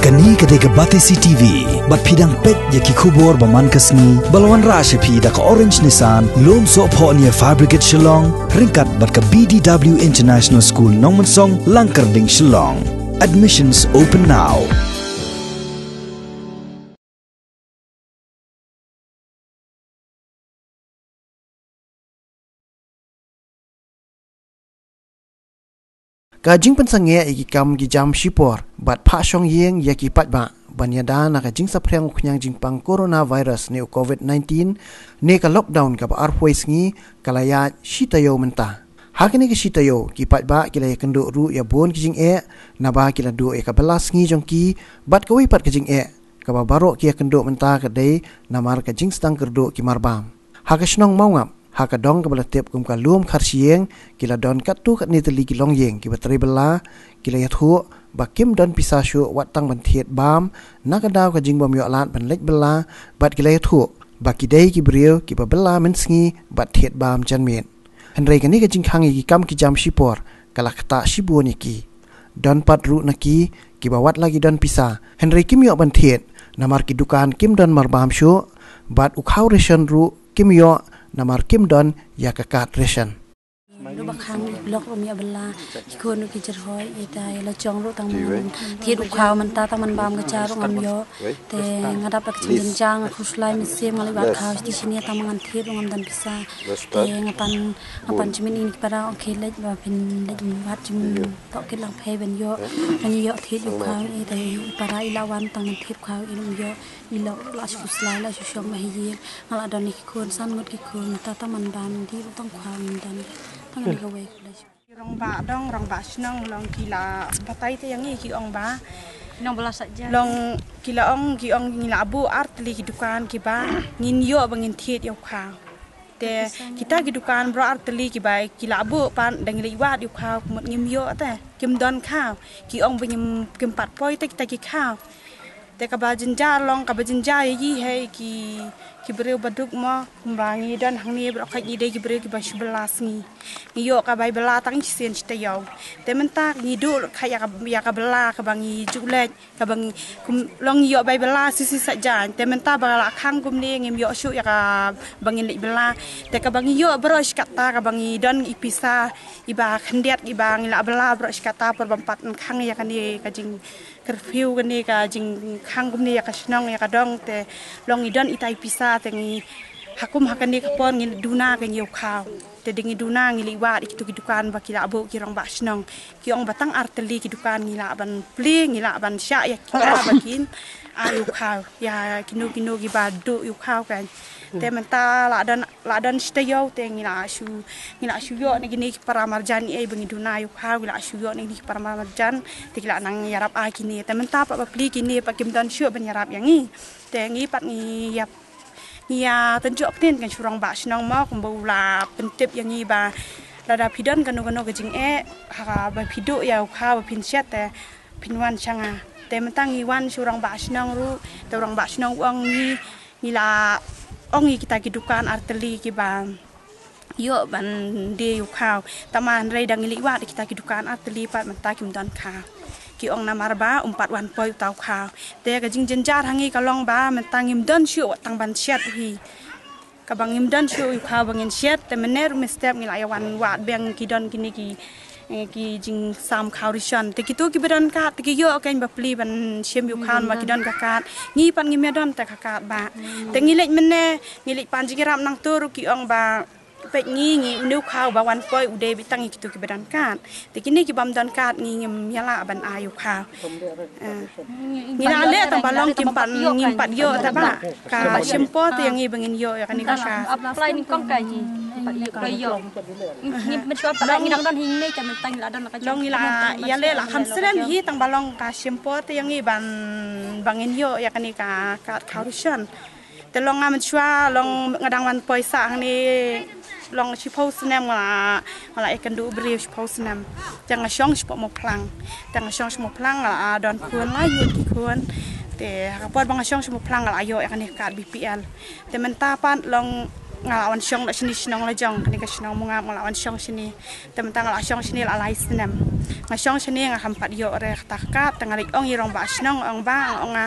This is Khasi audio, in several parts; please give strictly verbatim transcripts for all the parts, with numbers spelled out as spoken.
Kane ka dei ka Batesi T V, bad phi dang peit ïa ki khubor ba man ka sngi, ba la wanrah sha phi da ka Orange Nissan, Lumsohphoh near Fire Brigade Shillong, ryngkat bad ka B D W International School Nongmensong, Langkyrding, Shillong. Admissions open now. Ka jingpynsangeh ïa ki kam ki jam shipor bad phah shong ïing ïa ki paidbah ban ïada na ka jingsaphriang u khñiang jingpang coronavirus ne u covid nineteen ne ka lockdown kaba arphew sngi ka la ïaid shi taïew mynta. Ha kane ka shi taïew ki paidbah ki la ïakynduh ruh ïa bun ki jingeh naba ki la duh ïa ka bylla sngi jong ki bad kawei pat ka jingeh kaba baroh ki ïakynduh mynta ka dei namar ka jingsdang kyrduh ki marbam. Ha ka shnong Mawngap, ha ka dong kaba la tip kum ka Lum Kharshieng, ki la don katto katne tylli ki longïing kiba trei bylla, ki la ïathuh ba kim don pisa shuh wat tang ban thied bam na ka daw ka jingbym ïoh lad ban leit bylla, bad ki la ïathuh ba ki dei ki briew kiba bylla mynsngi bad thied bam janmiet. Hynrei kane ka jingkhang ïa ki kam ki jam shipor ka la ktah shibun ïa ki. Don pat ruh na ki kiba wat la ki don pisa, hynrei kim ïoh ban thied namar ki dukan kim don marbam shuh, bad u khaw ration ruh kim ïoh namar kim don ïa ka kad ration. Ruh ba khang i blok ruh ym ïoh bylla, ki khun ruh ki jyrhoi, ita ïa la jong ruh tang man thied u khaw mynta tang man bam ka ja ruh ngam ïoh. Te nga dap da ka jingjynjar, nga khuslai mynsiem, nga leit wad khaw shisha shisha tang ba ngan thied ruh ngam don pisa. Te nga pan, nga pan jingmut ïa ki para, okay, leit ba phin leit wad jingmut tohkit lang phi ban ïoh. Ngan ïoh thied ïa u khaw, i te i para i la wan tang ngan thied u khaw i ym ïoh, i la, la shu khuslai, la shu shong ba hi ïing. Nga la don ïa ki khun san ngut ki khun, mynta tang man bam dih ruh tang khaw ngam don. Tang ngan ïa kawei khuslai. Ki rangbah dong, rangbah shnong long ki la batai te ïa ngi ki ong ba. Nong bala sa ja. Long ki la ong, ki ong ngi la buh ar tylli ki dukan kiba ngin ïoh ba ngin thied ïa u khaw. Te kita ki dukan baroh ar tylli kiba ki la buh pat da ngi leit wad ïa u khaw kumut ngim ïoh te. Kim don khaw. Ki ong ba ngim, kim pat poi te kita ki khaw. Te kaba jynjar long, kaba jynjar ïa ngi hi ki, ki briew ba duk mo, kumba ngi don hangne baroh khoit ngi dei ki briew kiba shu bylla sngi. Ngi ïoh ka bai bylla tang shisien shi taïew. Te mynta ngi duh lut kha ïa ka, ïa ka bylla kaba ngi ju leit, kaba ngi, kum, long ngi ïoh bai bylla shi shi sa jan. Te mynta ba la khang kumne ngim ïoh shuh ïa kaba ngin leit bylla. Te kaba ngi ïoh baroh shi katta kaba ngi don i pisa, iba khyndiat iba ngi la bylla baroh shi katta por bym pat khang ïa kane ka jing curfew kane ka jingkhang kumne ïa ka shnong ïa ka dong te long ngi don itai pisa te ngi ha kum ha kane ka por ngi duna ka ngi u khaw. Te dei ngi duna ngi leit wad ïa kitu ki dukan ba ki la buh ki rangbah shnong. Ki ong ba tang ar tylli ki dukan ngi lah ban plie ngi lah ban shah ïa ki ba kin ai u khaw ïa kino kino kiba duh ïa u khaw kan. Te mynta la don la don shi taïew te ngi la shu, ngi la shu ïoh na kine ki para marjan, eh, ba ngi duna ïa u khaw, ngi la shu ïoh na kine ki para marjan, te ki la nang ïarap ïa kine. Te mynta pat ba plie kine pat kim don shuh ban ïarap ïa ngi. Te ngi pat ngi ïap, ngi ïa tynjuh pyntin kan shu rangbah shnong mo kumba u la pyntip ïa ngi ba lada phi don kano kano ka jingeh ha ba phi duh ïa u khaw ba phin shet te phin wan sha nga. Te mynta ngi wan shu rangbah shnong ruh, te rangbah shnong u ong ngi ngi la ong ïa kita ki dukan ar tylli kiba ïoh ban die ïa u khaw. Tangba hynrei da ngi leit wad ïa kita ki dukan ar tylli pat mynta kim don khaw. Ki ong namar ba um pat wan poi uta u khaw. Te ka jingjynjar ha ngi ka long ba mynta ngim don shuh wat tang ban shet hi. Kaba ngim don shuh ïa u khaw ba ngin shet te mynne ruh mynstep ngi la ïa wan wad biang ki don kine ki eh, ki jingsam khaw ration. Te kitu kiba don kad te ki ïoh kein ba plie ban shim ïa u khaw ba ki don ka kad. Ngi pat ngim ïa don te ka kad ba. Te ngi leit mynne, ngi leit pan jingïarap nangtu ruh ki ong ba peit ngi ngi une u khaw ba wan poi u dei beit tang ïa kitu kiba don kad. Te kine ki bym don kad ngi ngim ïa lah ban ai ïa u khaw. Eh, ngi la leh tang ba long kim pat, ngim pat ïoh te ba. Ka shim por te ïa ngi ba ngin ïoh ïa kane ka kad. Apply nyngkong ka ngi. Pat ïoh, pat ïoh. Ngi, ngi mynshuwa pat ngi dang don hi ngi ne ka mynta ngi la don la ka. Long ngi la ïa leh la kham snem hi tang ba long ka shim por te ïa ngi ban, ba ngin ïoh ïa kane ka kad khaw ration. Te long nga mynshuwa long nga dang wan poi sah hangne long shiphew snem nga la, nga la ïakynduh briew shiphew snem. Te nga shong sha Mawphlang. Te nga shong sha Mawphlang nga la don khun lai ngut ki khun. Te ha ka por ba nga shong sha Mawphlang nga la ïoh ïa kane ka kad B P L. Te mynta pat long Nga la wan shong na shini shnong la jong, kane ka shnong Mungap nga la wan shong shini. Te mynta nga la shong shini la lai snem. Nga shong shini nga kham pat ïoh re kata ka card, te nga leit ong ïa i rangbah shnong, ong ba, ong nga,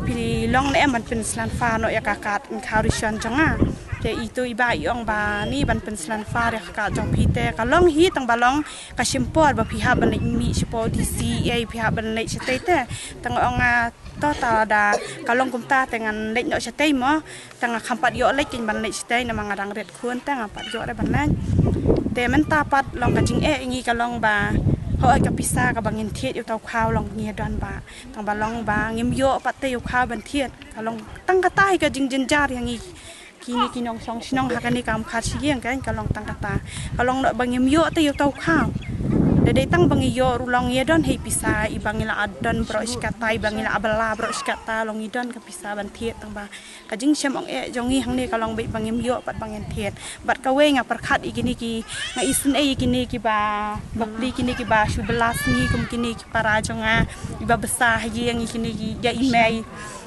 phi long ne em ban pynshlur noh ïa ka card, ong ka rishon jong nga. Te itu i ba i ong ba ni ban pynshlur ïa ka card jong phi, te ka long hi tang ba long ka shim por ba phi hap ban leit mih shapoh D C, eh, phi hap ban leit shatei te. Te nga ong nga, to ta da ka long kumta te ngan leit noh shatei mo. Te nga kham pat ïoh leit kein ban leit shatei namar nga dang rit khun, te nga pat ïoh re ban leit. Te mynta pat long ka jingeh ïa ngi ka long ba, hooid ka pisa kaba ngin thied ïa uta u khaw long ngi don ba, tang ba long ba ngim ïoh pat te ïa u khaw ban thied. Ka long tang kata hi ka jingjynjar ïa ngi kine ki nongshong shnong ha kane ka Umkhar Shyieng, kan, ka long tang kata. Ka long noh ba ngim ïoh te ïa uta u khaw. Da dei tang ba ngi ïoh ruh long ngi don hi pisa, i ba ngi la don baroh shi katta, i ba ngi la bylla baroh shi katta long ngi don ka pisa ban thied, tang ba ka jingshem ong eh jong ngi hangne ka long beit ba ngim ïoh pat ba ngin thied. Bad kawei nga pyrkhat ïa kine ki, nga isynei ïa kine ki ba, bapli kine ki ba shu bylla sngi kum kine ki para jong nga, i ba bsa ha ïing ïa kine ki, ïa i mei.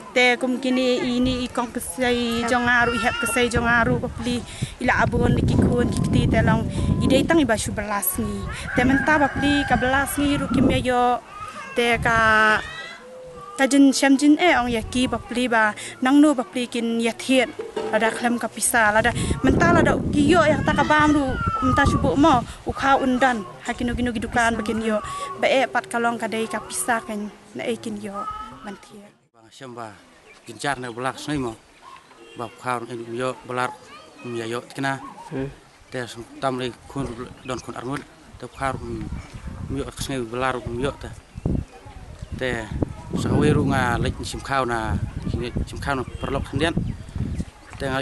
Te kum kine i ni i kong ksai jong nga ruh, i hep ksai jong nga ruh, bapli i la bun ïa ki khun ki kti, te long i dei tang i ba shu bylla sngi. Te mynta bapli ka bylla sngi ruh kim ïa ïoh. Te ka, ka jingshem jingeh ong ïa ki bapli ba nangno bapli kin ïa thied lada khlem ka pisa, lada mynta lada ki ïoh ïa kata ka bam ruh mynta shu buh mo, u khaw un don ha kino kino ki dukan ba kin ïoh. Ba eh pat ka long ka dei ka pisa kan na eh kin ïoh ban thied. Ba nga shem ba jynjar ne u bylla ka sngi mo. Ba u khaw ruh um ïoh, bylla ruh um ïa ïoh tikna. Hmm. Te sngewtam lei khun ruh don khun arngut. Te u khaw ruh um ïoh ka sngi, u bylla ruh um ïoh te. Te sa kawei ruh nga leit shim khaw na, shim khaw na paralok khyndiat. Te nga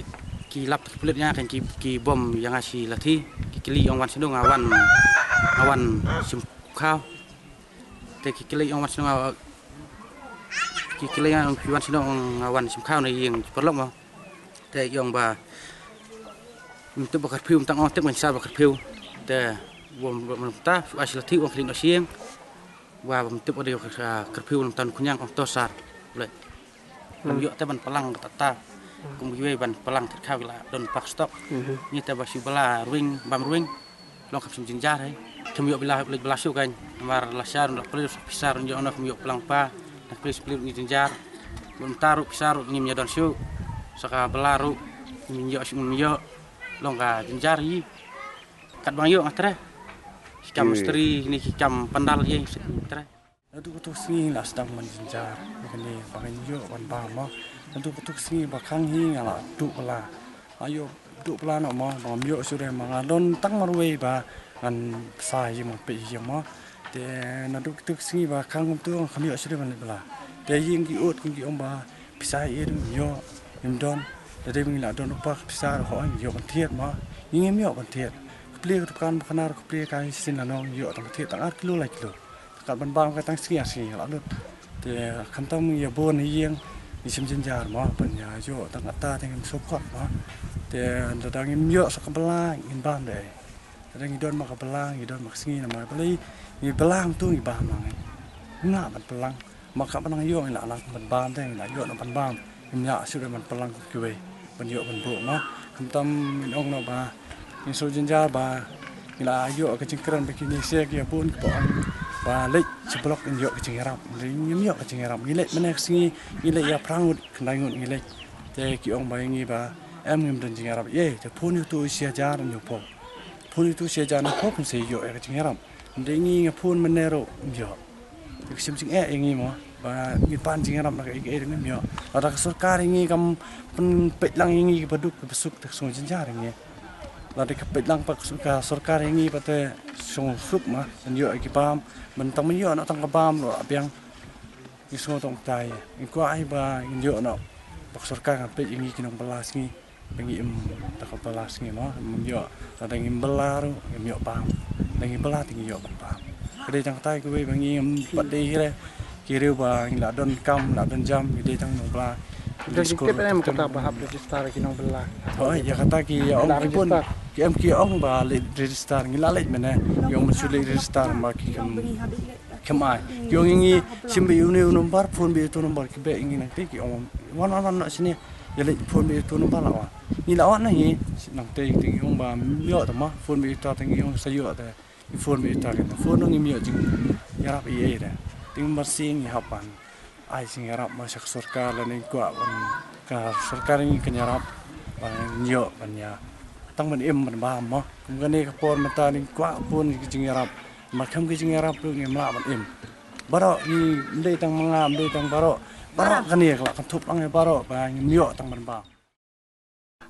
ki lap ki pulit ïa nga kan ki, ki bom ïa nga shi lathi. Ki kylli ong wan shano nga wan, nga wan shim khaw. Te ki kylli ong wan shano nga, ki kylli nga ong phi wan shano, ong nga wan shim khaw na ïing ki paralok mo. Te ki ong ba ym tip ba curfew, ym tang ong tip, nga shisha ba curfew. Te bom, bom, bom ta shu ai shi lathi ong khlieh noh shyieng. Ba bym tip ba dei ka curfew, ym tang khñiang ong to sar. Leh. Ym ïoh te ban pynlang kata ta. Kum kiwei ban pynlang tit khaw ki la don pak stok. Ngi te ba shu bylla ruwing, bam ruwing. Long kham shym jynjar hi. Kham ïoh bylla, leit bylla shuh kan. Namar lashai ruh la plie pisa ruh ïoh, na kham ïoh pynlang pa. Na plie plie ruh ngi jynjar. Bym ta ruh pisa ruh ngim ïa don shuh. Sa ka bylla ruh ngim ïoh shuh, ngim ïoh. Long ka jynjar hi. Kat ba nga ïoh nga treh. Ki kam mistri ne ki kam pandal ïa nga treh. Naduh kato ka sngi la sdang ban jynjar ïa kane ba ngin ïoh ban bam mo. Naduh kato ka sngi ba khang hi nga la duh bylla. Nga ïoh duh bylla noh mo, ba ngam ïoh shuh re mo, nga don tang marwei ba ngan bsa ïing, ban peit ïing mo. Te naduh kato ka sngi ba khang kumto nga kham ïoh shuh re ban leit bylla. Te ïing ki ud ki ong ba pisa ïa ngim ïoh, ngim don. Te dei ba ngi la don ruh pat ka pisa ruh hooid ngi ïoh ban thied mo. Ngi ngim ïoh ban thied. Ka plie ka dukan ba kane ruh ka plie ka shisien lano ngi ïoh tang thied tang ar kilo lai kilo. Te kat ban bam ka tang sngi ar sngi la lut. Te khamtam ngi ïa bun ha ïing, ngi shim jynjar mo ban ïa ïoh tang katta te ngim sngewkhot mo. Te lada ngim ïoh sa ka bylla ngin bam de. Lada ngi don ma ka bylla, ngi don ma ka sngi namar balei ngi bylla hangto ngi bam ma ngi. Ngim lah ban pynlang. Ma ka ban nang ïoh ngi la nang ban bam te ngi la ïoh nang ban bam. Ngim ïa shuh re ban pynlang kum kiwei ban ïoh ban buh mo. Khamtam ngin ong noh ba ngin sngewjynjar ba ngi la ïoh ka jingkren ba kine ki sha ki ïa bun kiba ong ba leit sha block ngin ïoh ka jingïarap. Ngim ïoh ka jingïarap. Ngi leit mynne ka sngi ngi leit ïa phra ngut khyndai ngut ngi leit. Te ki ong ba ïa ngi ba em ngim don jingïarap. Ïa te phone ïa uto u shi hajar ngi pho. Phone ïa uto u shi hajar ngi pho phin sa ïoh ïa ka jingïarap. Ym dei ngi nga phone mynne ruh ym ïoh. Te ka shem jingeh ïa ngi mo ba ngi pan jingïarap na kaei kaei ruh ngim ïoh. Lada ka sorkar ïa ngi kam pynpeit lang ïa ngi kiba duk kiba suk te ka sngewjynjar ïa ngi. Lada ka peit lang pat ka sorkar ïa ngi pat te sngewsuk mo, ban ïoh ïa ki bam, ban tang ban ïoh noh tang ka bam ruh la biang. Ngi sngew tang tai. Ngi kwah ai ba ngin ïoh noh ba ka sorkar kan peit ïa ngi ki nongbylla sngi. Ba ngi im da ka bylla sngi mo, ngim ïoh, lada ngim bylla ruh ngim ïoh bam. Lada ngi bylla te ngi ïoh ban bam. Ka dei tang katai kawei ba ngi ngim pat dei hi re. Ki riew ba ngi la don kam, la don jam, ngi dei tang nongbylla. Don jingtip ne em kata ba hap register ki nongbylla? Hooid, ïa kata ki ong ki bun. Ki em ki ong ba leit register, ngi la leit mynne. Ki ong ban shu leit register ba ki kam, kam ai. Ki ong ïa ngi shim beit une u number, phone beit uto u number, ki beh ïa ngi nangtei ki ong wan wan wan noh shane. Ïa leh phone beit ïa uto u number la wan. Ngi la wan na ngi, nangta te ngi ong ba ym ïoh te ma, phone beit ïa uta te ngi ong sa ïoh te. Ngi phone beit ïa uta te, phone ngi ym ïoh jingïarap ei ei te. Te mar shisien ngi hap ban ai jingïarap ma sha ka sorkar lane ngi kwah ban ka sorkar ngi kan ïarap ban ïoh ban ïa tang ban im ban bam ma. Kum kane ka por mynta ngi kwah bun ki jingïarap. Mar kham ki jingïarap ruh ngim lah ban im. Baroh ngi, ym dei tang ma nga, ym dei tang baroh. Baroh kane ka la kynthup lang ïa baroh ba ngim ïoh tang ban bam.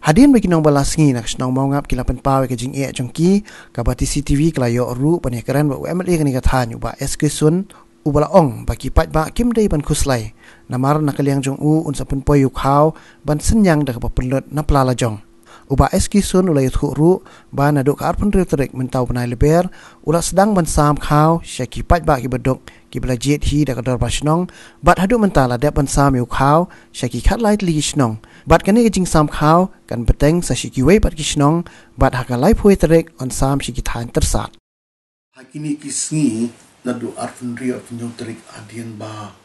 Hadien ba ki nongbylla sngi na ka shnong Mawngap ki la pynpaw ïa ka jingeh jong ki, kaba T C T V ka la ïoh ruh ban ïakren bad u M L A kane ka thaiñ, u Bah S K Sun, uba la ong ba ki paidbah kim dei ban khuslai, namar na ka liang jong u un sa pynpoi ïa u khaw ban synñiang da kaba pynlut na pla la jong. U Bah S K Sun u la ïathuh ruh ba naduh ka arphew hynriew tarik mynta u bnai Lber, u la sdang ban sam khaw sha ki paidbah kiba duk, kiba la jied hi da ka dorbar shnong, bad haduh mynta la dep ban sam ïa u khaw sha ki khatlai tylli ki shnong. Bad kane ka jingsam khaw kan bteng sa sha kiwei pat ki shnong, bad ha ka laiphew tarik yn sam sha ki thaiñ tyrsad. Ha kine ki sngi, naduh arphew hynriew arphew hynñiew tarik hadien ba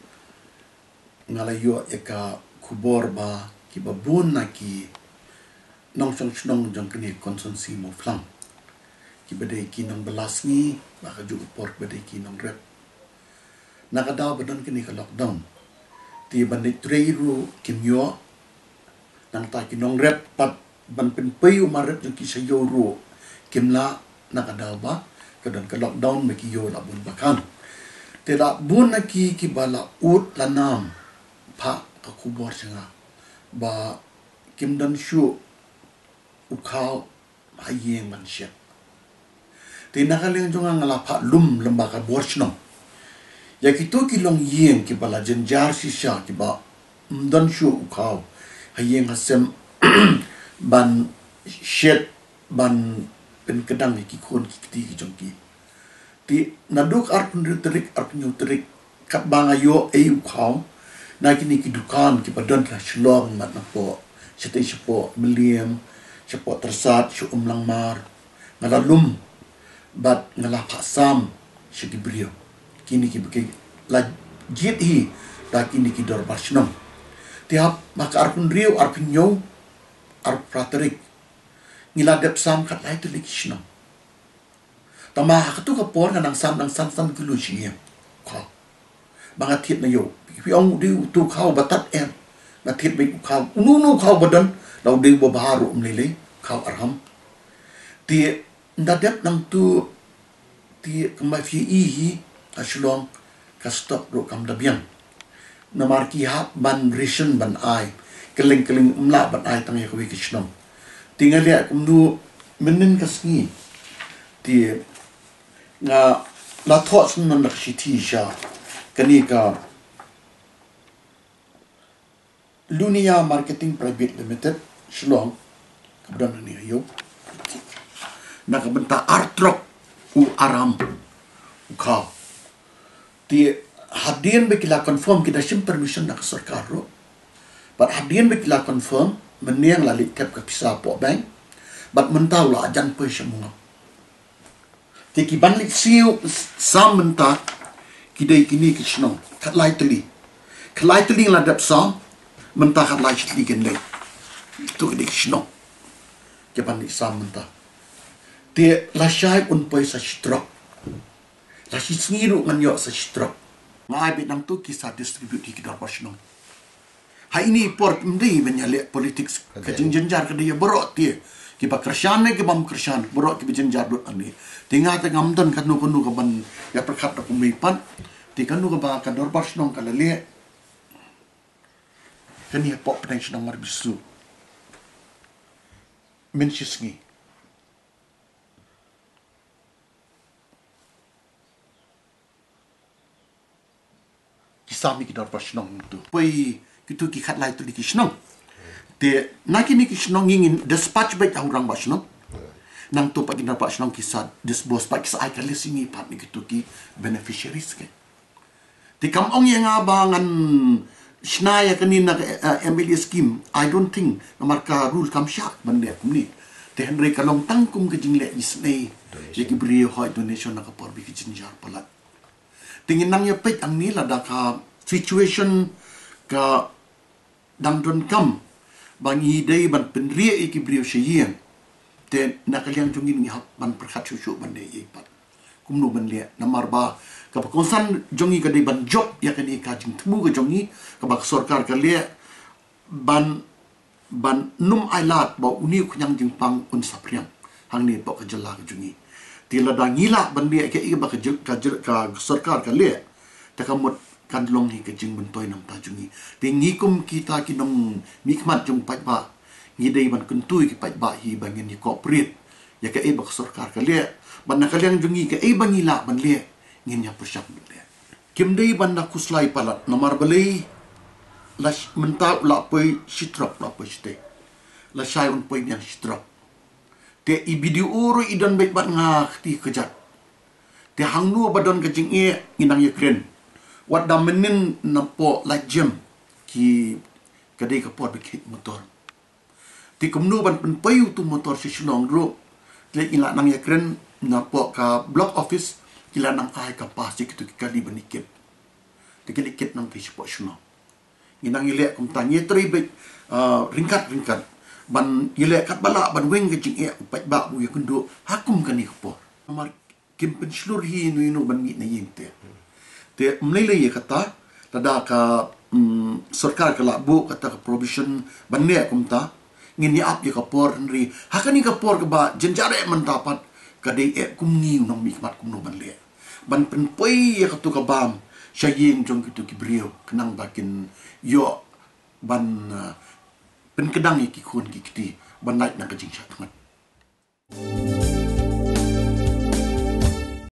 nga la ïoh ïa ka khubor ba kiba bun na ki nongshong shnong jong kane ka konstituensi Mawphlang, kiba dei ki nongbylla sngi, ba ka juh ka por ba dei ki nongrep. Na ka daw ba don kane ka lockdown, te ban leit trei ruh kim ïoh, nangta ki nongrep pat ban pynpoi u mar rep jong ki sha ïew ruh kim lah, na ka daw ba ka don ka lockdown, ba ki ïew la bun bakhan. Te la bun na ki kiba la ud la nam phah ka khubor sha nga ba kim don shuh u khaw ha ïing ban shet. Te na ka liang jong nga, nga la phah lum lem bad ka bor shnong ïa kito ki longïing kiba la jynjar shisha, kiba ym don shuh u khaw ha ïing ha sem ban shet, ban pynkdang ïa ki khun ki kti ki jong ki. Te naduh arphew hynriew tarik, arphew hynñiew tarik, katba nga ïoh ei u khaw na kine ki dukan kiba don ha Shillong, mat napoh shatei shapoh Mylliem, shapoh Tyrsad, sha Umlangmar, nga la lum bad nga la phah sam sha ki briew, kine kiba ki la jied hi da kine ki dorbar shnong. Te haba ka arphew hynriew, arphew hynñiew, arphew phra tarik, ngi la dep sam khatlai tylli ki shnong. Tangba ha kato ka por nga nang sam, nang san san kilo shi ngiam. Kha. Ba nga thied na ïew. Phi ong u dei uto u khaw ba tad em. Nga thied beit u khaw. Uno uno u khaw ba don, la u dei uba bha ruh ym lei lei. Khaw arham. Te ynda dep nangto, te kumba phi i hi ha Shillong, ka stock ruh kam da biang. Namar ki hap ban ration ban ai, kylleng kylleng, ym lah ban ai tang ïa kawei ka shnong. Te nga leh kumno mynnin ka sngi, te nga la thoh sngewbha da ka shithi sha kane ka Lunia Marketing Private Limited, Shillong, kaba don hangne ha ïew, na ka bynta ar trok u arham u khaw. Te hadien ba ki la confirm, ki da shim permission na ka sorkar ruh. Bad hadien ba ki la confirm, mynne nga la leit thep ka pisa hapoh bank. Bad mynta u la jan poi sha Mawngap. Te ki ban leit siew sam mynta ki dei kine ki shnong. Khatlai tylli. Khatlai tylli nga la dep sam, mynta khatlai shitylli kin leit. Kito ki dei ki shnong ki ban leit sam mynta. Te lashai un poi sa shi trok. La shi sngi ruh ngan ïoh sa shi trok. Nga ai beit nangto ki sa distribute ïa ki dorbar shnong. Ha ine i por ym dei ban ïaleh politics. Ka jingjynjar ka dei ïa baroh te. Kiba kyrshan ne kiba ym kyrshan, baroh kiba jynjar lut hangne. Te nga te ngam don kano kano kaban ïa pyrkhat da kumne pat. Te kano kaba ka dorbar shnong ka la leh, kane hapoh pdeng shnong Marbisu, mynshisngi ki sam ïa ki dorbar shnong tu. Poi kito ki khatlai tylli ki shnong. Te na kine ki shnong ngi ngin dispatch beit ha u rangbah shnong. Nangto pat ki rangbah shnong ki sa disburse beit, ki sa ai ka list ïa ngi pat na kito ki beneficiaries ki. Te kam ong ïa nga ba ngan shna ïa kane na ka, eh, M L A scheme. I don't think, namar ka rule kam shah ban leh kumne. Te hynrei ka long tang kum ka jingleh isynei ïa ki briew, hoi donation na ka por ba ki jynjar palat. Te ngin nang ïa peit hangne lada ka situation ka dang donkam Ba ngi dei ban pynrieh ïa ki briew sha ïing. Te na ka liang jong ngi ngi hap ban pyrkhat shuh shuh ban dei ïa pat kumno ban leh. Namar ba kaba kongsan jong ngi ka dei ban jop ïa kane ka jingthmu ka jong ngi, kaba ka sorkar ka leh ban, ban nym ailad ba une u khñiang jingpang un saphriang hangne hapoh ka jylla ka jong ngi. Te lada ngi lah ban leh kaei kaba ka jyl-, ka jyl-, ka sorkar ka leh, te ka mut kan long hi ka jingmyntoi na ka bynta jong ngi. Te ngi kum kita ki nongmihkhmat jong u paidbah, ngi dei ban kyntu ïa ki paidbah hi ba ngin ïa cooperate ïa kaei ba ka sorkar ka leh. Bad na ka liang jong ngi kaei ba ngi lah ban leh, ngin ïa pyrshang ban leh. Kim dei ban da khuslai palat, namar balei la sh-, mynta u la poi shi trok, la poi shatei. Lashai un poi biang shi trok. Te i B D O ruh i don beit bad nga kti kjat. Te hangno ba don ka jingeh ngi nang ïakren. Wat da mynnin napoh Laitjem ki, ka dei ka por ba khit motor. Te kumno ban pynpoi utu u motor sha Shillong ruh. Te ngi la nang ïakren napoh ka block office, ki la nang ai ka pass ïa kitu ki kali ban ïa kit. Te ki la kit nangta shapoh Shillong. Ngi nang ïaleh kumta, ngi trei beit, ah, ryngkat ryngkat ban ïaleh katba lah ban weng ka jingeh u paidbah ba u ïakynduh ha kum kane ka por. Namar kim pynshlur hi ïano ïano ban mih na ïing te. Te ym lei lei ïa kata, lada ka, mm, sorkar ka la buh kata ka provision ban leh kumta, ngin ïa ap ïa ka por, hynrei ha kane ka por kaba jynjar eh mynta pat, ka dei eh kum ngi u nongmihkhmat kumno ban leh. Ban pynpoi ïa katu ka bam sha ïing jong kitu ki briew khnang ba kin ïoh ban, ah, pynkdang ïa ki khun ki kti ban lait na ka jingshah thngan.